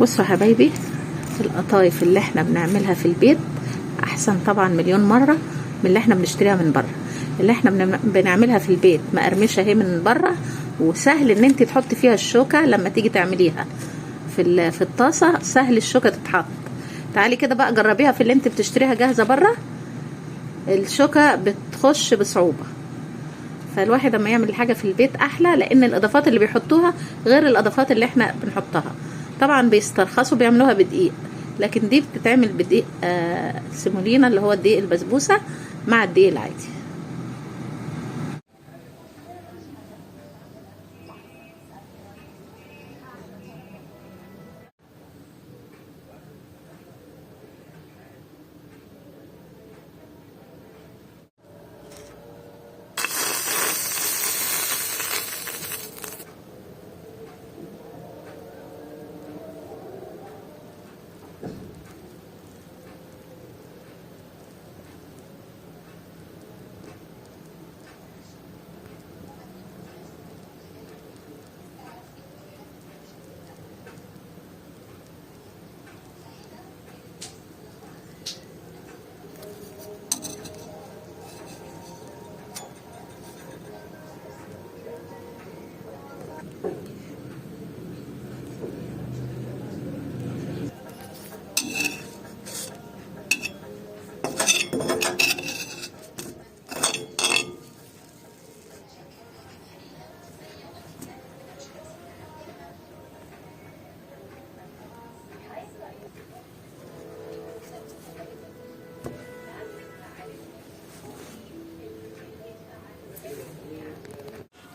بصوا حبايبي، القطايف اللي احنا بنعملها في البيت احسن طبعا مليون مرة من اللي احنا بنشتريها من بره. اللي احنا بنعملها في البيت مقرمشه اهي من بره، وسهل ان انت تحطي فيها الشوكة لما تيجي تعمليها في الطاسه، سهل الشوكة تتحط. تعالي كده بقى جربيها في اللي انت بتشتريها جاهزة بره، الشوكة بتخش بصعوبة. فالواحد لما يعمل الحاجة في البيت احلى، لان الاضافات اللي بيحطوها غير الاضافات اللي احنا بنحطها. طبعا بيسترخصوا بيعملوها بدقيق، لكن دي بتتعمل بدقيق سيمولينا اللي هو الدقيق البسبوسه مع الدقيق العادي.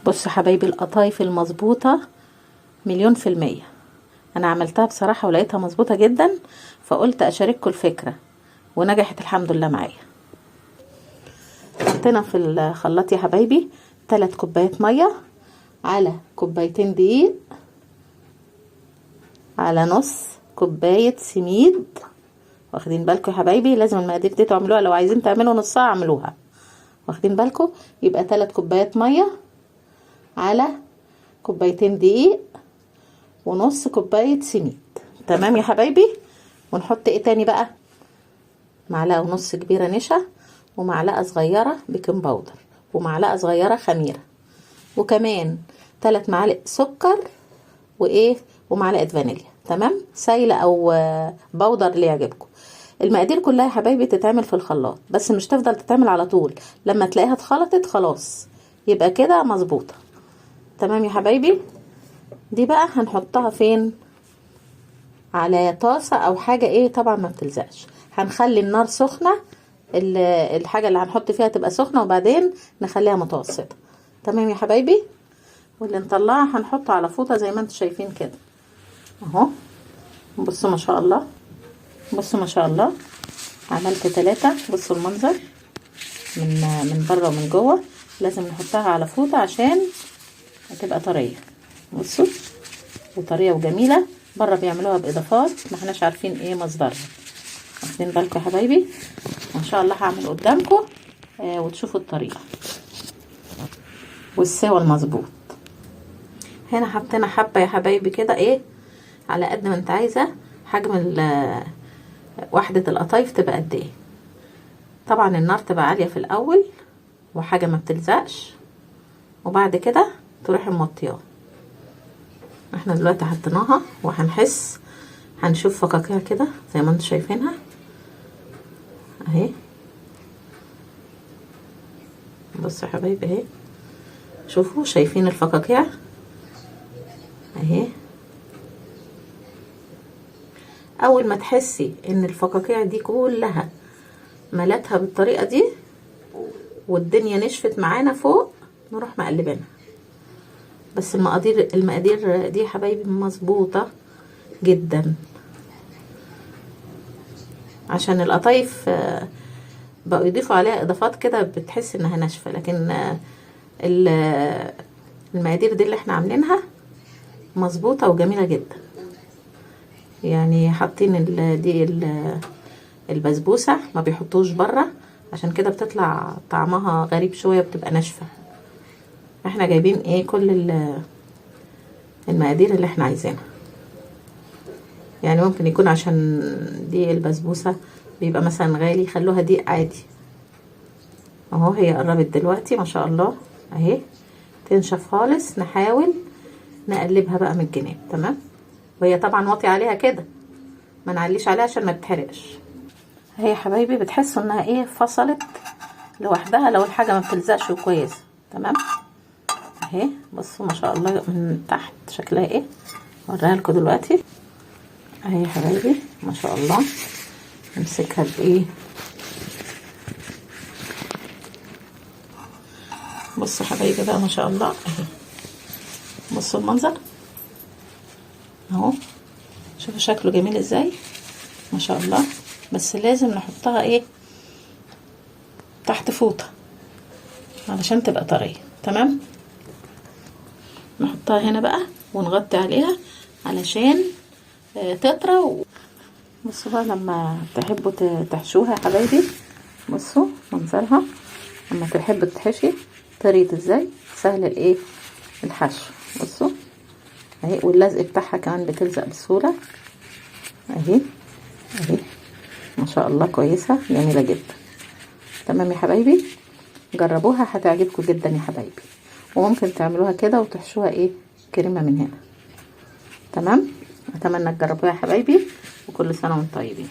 بصوا حبايبي، القطايف المظبوطة 1,000,000%. انا عملتها بصراحة ولقيتها مظبوطة جدا، فقلت اشارككم الفكرة ونجحت الحمد لله معايا. حطينا في الخلاط يا حبايبي 3 كوبايات مية على 2 دقيق على نص كوباية سميد. واخدين بالكم يا حبايبي، لازم المقادير دي تعملوها، لو عايزين تعملوا نصها اعملوها. واخدين بالكم؟ يبقى 3 كوبايات مية على 2 دقيق ونص كوباية سميد. تمام يا حبايبي. ونحط ايه تاني بقى؟ 1.5 معلقة كبيرة نشا، ومعلقة صغيرة baking powder، ومعلقة صغيرة خميرة، وكمان 3 معالق سكر، وايه، ومعلقة فانيليا. تمام، سايلة او powder اللي يعجبكم. المقادير كلها يا حبايبي تتعمل في الخلاط، بس مش تفضل تتعمل على طول، لما تلاقيها اتخلطت خلاص يبقى كده مظبوطة. تمام يا حبايبي. دي بقى هنحطها فين؟ على طاسة او حاجة ايه، طبعا ما بتلزقش. هنخلي النار سخنة، الحاجة اللي هنحط فيها تبقى سخنة، وبعدين نخليها متوسطة. تمام يا حبايبي. واللي نطلعها هنحطه على فوطة زي ما انتم شايفين كده اهو. بصوا ما شاء الله، بصوا ما شاء الله، عملت 3. بصوا المنظر من بره ومن جوه. لازم نحطها على فوطة عشان هتبقى طرية. بصوا، وطرية وجميلة. بره بيعملوها باضافات ما احناش عارفين ايه مصدرها. واخدين بالكم يا حبايبي؟ وان شاء الله هعمل قدامكم وتشوفوا الطريقة والسوى المظبوط. هنا حطينا حبة يا حبايبي كده ايه على قد ما انت عايزة حجم وحدة القطايف تبقى قد ايه. طبعا النار تبقى عالية في الاول وحاجة ما بتلزقش، وبعد كده تروحي موطياها. احنا دلوقتي حطيناها وهنحس، هنشوف فقاقيع كده زي ما انتم شايفينها اهي. بصوا يا حبايبي اهي، شوفوا شايفين الفقاقيع اهي. اول ما تحسي ان الفقاقيع دي كلها ملتها بالطريقة دي والدنيا نشفت معانا فوق، نروح مقلبينها. بس المقادير دي يا حبايبي مظبوطة جدا، عشان القطايف بقوا يضيفوا عليها اضافات كده بتحس انها ناشفة، لكن المقادير دي اللي احنا عاملينها مظبوطة وجميلة جدا. يعني حاطين دي البسبوسه، ما بيحطوش بره، عشان كده بتطلع طعمها غريب شوية، بتبقى ناشفة. احنا جايبين ايه كل المقادير اللي احنا عايزينها. يعني ممكن يكون عشان دي البسبوسة بيبقى مثلا غالي، خلوها دقيق عادي. اهو هي قربت دلوقتي ما شاء الله اهي تنشف خالص. نحاول نقلبها بقى من الجناب. تمام، وهي طبعا واطي عليها كده، ما نعليش عليها عشان ما تتحرقش. هي يا حبايبي بتحسوا انها ايه، فصلت لوحدها لو الحاجة ما بتلزقش كويس. تمام اهي، بصوا ما شاء الله من تحت شكلها ايه، اوريها لكم دلوقتي اهي يا حبايبي ما شاء الله. نمسكها بايه، بصوا حبايبي بقى ما شاء الله اهي، بصوا المنظر اهو، شوفوا شكله جميل ازاي ما شاء الله. بس لازم نحطها ايه تحت فوطه علشان تبقى طرية. تمام، نحطها هنا بقى ونغطي عليها علشان تطرى. بصوا بقى لما تحبوا تحشوها يا حبايبي، بصوا منظرها لما تحبوا تحشي طريت ازاي، سهل الايه الحشو. بصوا اهي، واللزق بتاعها كمان بتلزق بسهولة اهي اهي ما شاء الله، كويسة جميلة جدا. تمام يا حبايبي، جربوها هتعجبكم جدا يا حبايبي. وممكن تعملوها كده وتحشوها ايه كريمة من هنا. تمام، اتمنى تجربوها يا حبايبي، وكل سنة وانتم طيبين.